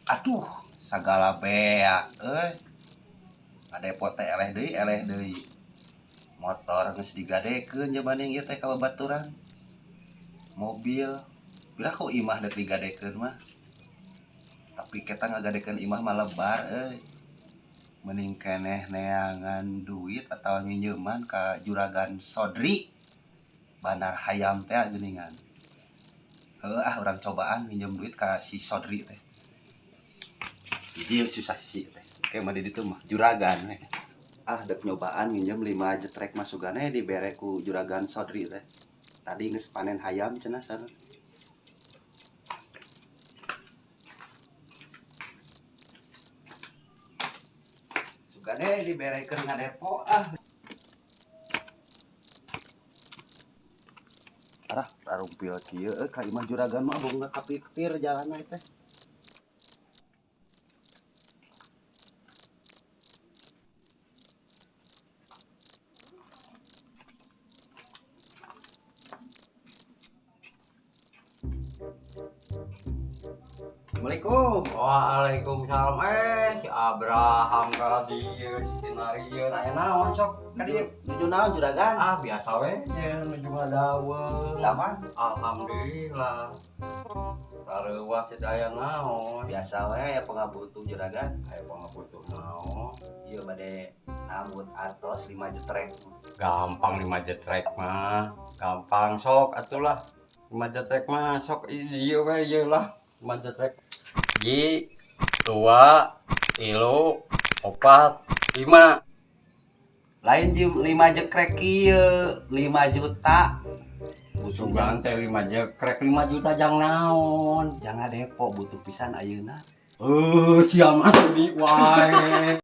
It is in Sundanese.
Aduh, sagala beak euy. Ngadepot teh eleh deui, eleh deui. Motor geus digadekeun jabanding ieu teh ka babaturan. Mobil, pira ku imah dek digadekeun mah. Tapi kita ngagadekeun imah mah lebar euy. Mending keneh neangan duit atau nginjeuman ka Juragan Sodri. Bandar hayam teh geuningan. Heuh ah, urang cobaan nginjem duit ka si Sodri teh. Jadi susah sih teh. Kayak mah di ditu mah juragan we. Ah, dek nyobaan nginjem 5 jetrek masugane dibere ku Juragan Sodri teh. Tadi geus panen hayam cenah sana. Sugane diberekeun ngadepo ah. Arah tarumpil kieu euy ka imah juragan mah boga kapikir jalanna teh. Assalamualaikum. Waalaikumsalam. Si Abraham ka dieu si Tinarieu aya naon sok ka dieu? Nuju naon juragan? Ah, biasa we ye nuju ngadaweung. Damang. Alhamdulillah. Sareuwah si daya naon? Biasa we aya pangabutuh juragan. Aya pangabutuh naon? Ieu bade nambut atos 5 jetrek. Gampang 5 jetrek mah. Gampang sok atulah. 5 jetrek mah sok ieu we ieu lah 5 jetrek. 1, 2, 3, 4, 5. Lain 5 jekrek kieu, 5 juta. Butuh teh 5 jekrek 5 juta jang naon? Jangan depo butuh pisan ayeuna. Siam atuh di wae.